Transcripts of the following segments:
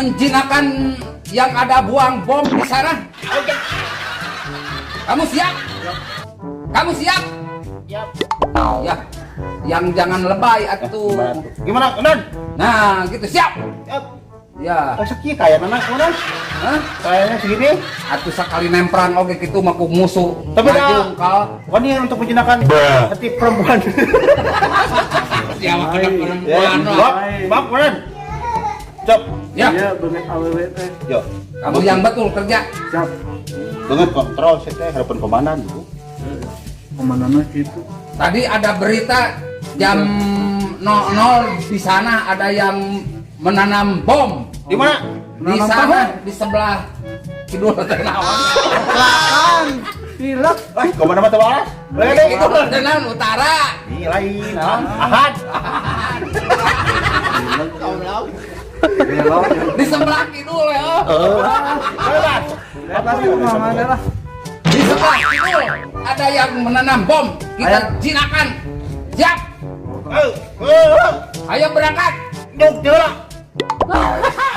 Menjinakan yang ada buang bom di sana. Kamu siap? Kamu siap? Siap. Ya. Yang jangan lebay atuh. Gimana, Komandan? Nah, gitu siap. Siap. Ya. Oh, sakieu kaya mana, Komandan? Hah? Kayaknya segini. Atuh sakali nemprang oge kitu mah ku musuh. Tapi dah- Ngajungkal. Wani untuk menjinakkan hati perempuan. Siapa kena Ya, perempuan? bab, bab, Komandan. Cop. Ya, Iya, bener awewe teh. Yo. Kamu yang betul kerja. Siap. Banget kontrol saya teh harapan komandan gitu. Komandannya gitu. Tadi ada berita jam 00 di sana ada yang menanam bom. Di mana? Di Menanam sana di sebelah kidul teh naon? Pilek. Eh, komandan mah teu waras. Boleh deh. Kidul teh naon utara. Ih, lain, ah. Ahad. Belok. Di sebelah kidul ya. Bebas. Bebas kumaha lah. Di sebelah kidul ada yang menanam bom. Kita Ayo. jinakan. Siap. Eh, eh, Ayo berangkat. Duk heula.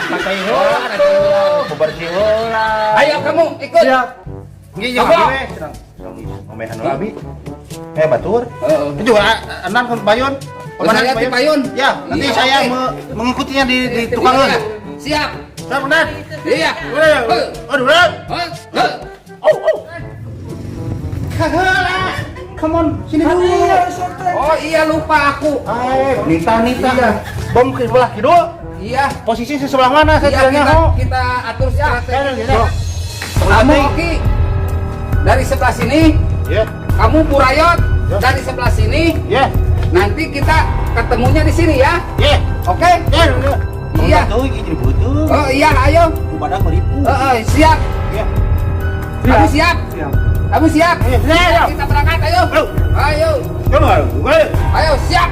Pakai heula tuh, bebersih heula. Ayo kamu ikut. Siap. Nggih, jeung Apa? abi we. Senang. Ngomehan heula abi. Eh, batur. Heeh. Itu juga anan ke Bayun. Oh, saya di Payun. Ya, nanti Iya, saya oke. mengikutinya di tukangan. Iya, siap. Siap, Komandan. Iya. Udah, ya. Aduh, udah. Heh, heh. Oh, oh. Kaheula. Come on, sini dulu. Oh iya, lupa aku. Eh, nita nita. Iya. Bom ke sebelah kidul. Iya. Posisi di sebelah mana? Saya Iya, tidak kita, nyaho. kita atur strategi. Ya, Kamu Oki dari sebelah sini, Ya, kamu Burayot Ya. dari sebelah sini. ya, Nanti kita ketemunya di sini ya. ya. Oke? Ya, ya. Iya. Tuh, ini butuh. Oh iya, ayo. Badak meripu. Oh, oh, siap. Ya. Kamu siap? Siap. Kamu siap? Iya, siap. Kita berangkat, ayo. Ayo. Ayo. Coba, ayo. Ayo, siap.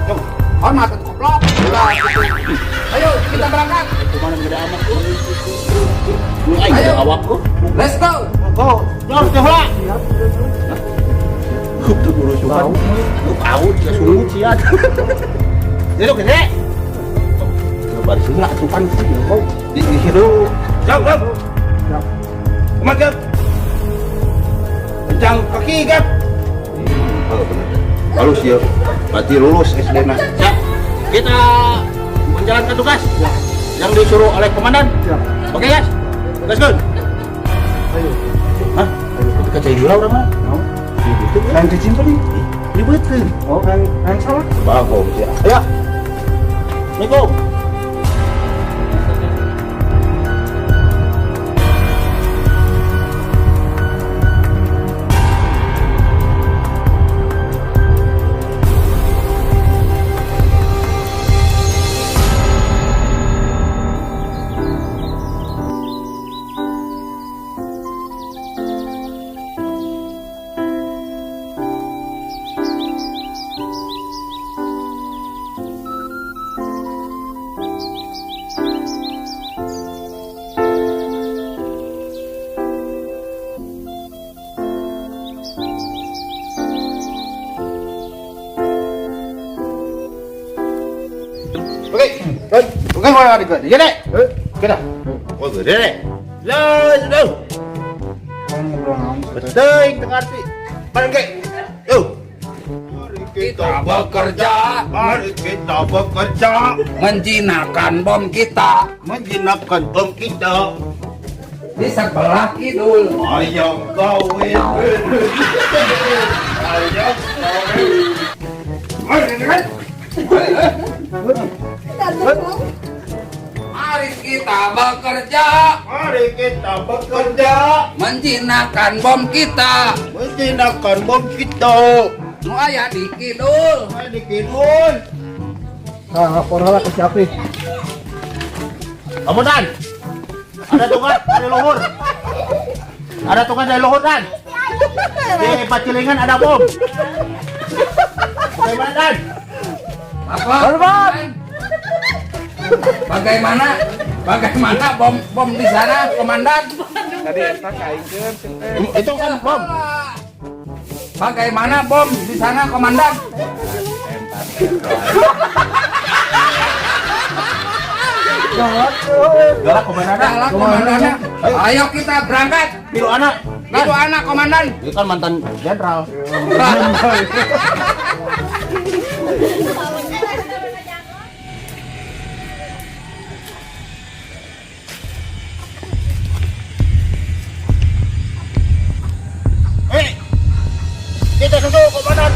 Coba. Hormat koplok. Ulah, gitu. Ayo, kita berangkat. Kemana gede amat tuh? Lu aing Ayo. gede awak tuh. Let's go. Go, jor teh heula. Siap. Hup tuh buru sukan. Lu bau sia sungut sia. Jadi gede. Baris heula atuh pan. Di situ. Jauh, jauh. Siap. Kumat, Gap. Kencang kaki, Gap. Oh, bener. Halus ya. Berarti lulus SD nah. Siap. Kita menjalankan tugas yang disuruh oleh komandan. Siap. Oke, guys. Let's go. Ayo. Hah? Itu kaca heula urang mah. Mau? Itu Lain cicing tadi. ribetkeun. Oh, lain lain salah. Bagong ya. Ayo. Assalamualaikum. Oke. Oke, oke, oke. Ya, Dek. Oke dah. Oh, gede, Dek. Lah, sudah. Kamu ngobrol naon sih, teh? Betul, tengah arti. Bareng, Kek. Yo. Mari Kita bekerja, Mari kita bekerja menjinakkan bom kita menjinakkan bom kita. Di sebelah kidul. Ayam kawin. Ayam kawin. Mari kita bekerja, Mari kita bekerja menjinakkan bom kita. Menjinakkan bom kita. Nu aya di kidul. Mari di kidul. Nah, lapor lah ke siapa? Kamu Dan. Ada tukang dari luhur. Ada tukang dari luhur Dan. Di Pacilingan ada bom. Bagaimana Dan? Apa? Bagaimana? Bagaimana bom bom di sana, komandan? Tadi eta kaingkeun sih teh. Itu kan bom. Bagaimana bom di sana, komandan? Galak. Galak komandan. Galak komandannya. Ayo kita berangkat. Pilu anak. Itu anak komandan. Dia kan mantan jenderal. Hei, kita susul komandan.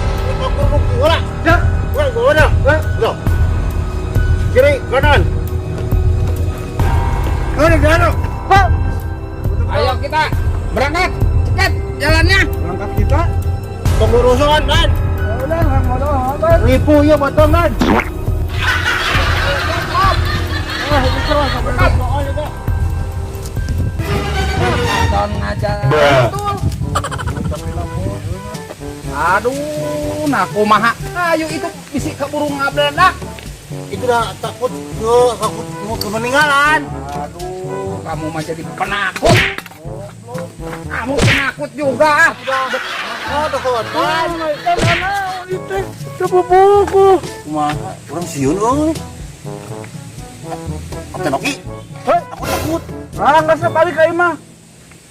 Bola. Ya. Bola. Bola. Kiri, kanan. Kanan, kanan. Pak. Ayo kita berangkat. Cepat jalannya. Berangkat kita. Pengurusan kan. Udah, nggak mau doang. Ribu ya potong kan. Ah, ini keras sampai Nonton ngajar. Betul. Aduh, nah kumaha. Ayo itu bisi keburu ngabledak. Itu dah takut ke takut mau kemeninggalan. Aduh, kamu mah jadi penakut. Kamu penakut juga. Oh, takut. Itu buku. Kumaha? Urang sieun euy. Kapten Oki, Hei, aku takut. ah, nggak usah balik ke imah.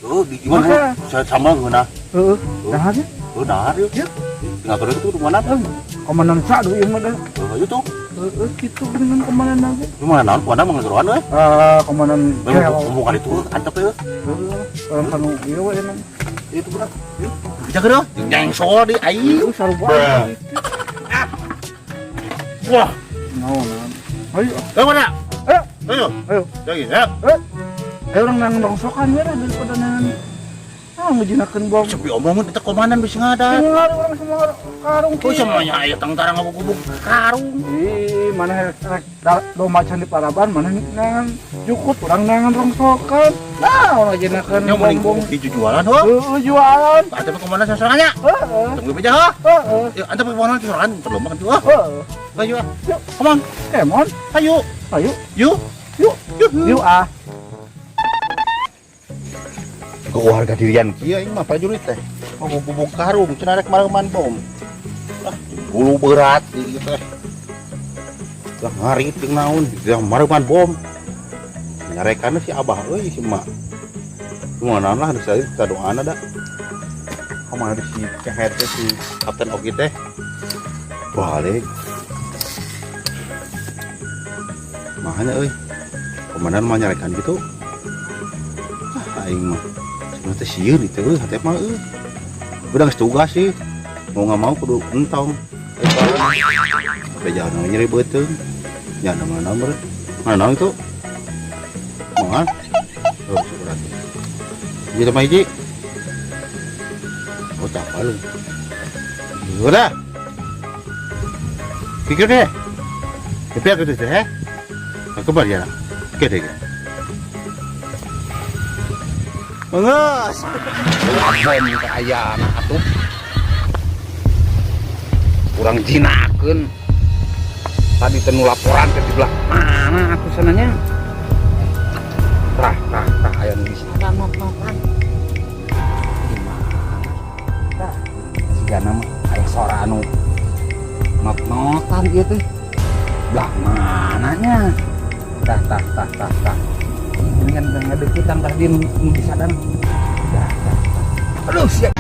Oh, di gimana? Saya sama ngeunah. Heeh, dah aja. Oh, dahar yuk. Tinggal terus itu mana? Komandan sadu ieu mah dah. Oh, ayo tuh. Heeh, kitu dengan komandan lagi. Gimana naon kuana mah ngegeroan we? Ah, komandan Ngomong itu antep ya. Heeh, orang kanu ieu we emang. Itu benar. Jaga dong. Nyengsol di aing. Itu sarua. Wah, Naon, naon. Ayo, ayo mana? ayo, Ayo. ayo. Lagi, ya. Eh, ayo orang nang rongsokan we lah daripada nang ah ngejinakeun bom. Sepi omongan kita komandan bisa ngada. Tinggal orang semua karung. Oh, semuanya aya tentara ngabuk-gubuk karung. Ih, mana rek domba can di paraban, mana nangan jukut, orang nangan rongsokan. Nah, orang ngejinakeun Yang mending bom. di jualan ho. Heeh, jualan. Antep komandan sorangannya. Heeh. Tunggu beja ho. Heeh. Yuk, antep komandan sorangan perlu makan tuh. Heeh. Ayo. Yuk. Come on. Kemon, Ayo. ayo. Yuk. Yuk. Yuk. Yuk ah. Keluarga dirian kieu aing mah prajurit teh. Ngabuk-gubuk karung cenah rek mareuman bom. Ah, bulu berat ieu teh. Lah ngarit jeung naon, jeung mareuman bom. Nyarekanna si Abah euy si emak. Kumaha naon lah geus kita doana da. Kumaha si kehet teh si Kapten Oki teh. Balik. Mahanya euy. Komandan mah nyarekan gitu. Ah, aing mah sebenarnya teh sieun itu euy hate mah euy. Udah geus tugas sih. Mau nggak mau kudu entong. Sampai jalan nyeri beuteung. Ya mana mana mana naon itu? Moal. Oh, syukur atuh. Ieu teh mah hiji. Oh, tak apa lu. Udah. Pikir deh. Tapi aku tuh teh. Aku bar ya. Oke deh. Menges. Bom ke ayana atuh. Kurang jinakeun. Tadi teh nu laporan teh di belah mana atuh sananya? Tah, tah, tah aya nu bisa not-notan. Gimana? Tah, sigana mah aya sora anu not-notan ieu teh. Belah mananya? Tah, tah, tah, tah, tah. Ini kan udah ngadeukeutan tah dia nu disadang. Tah, tah, tah. Aduh, siap.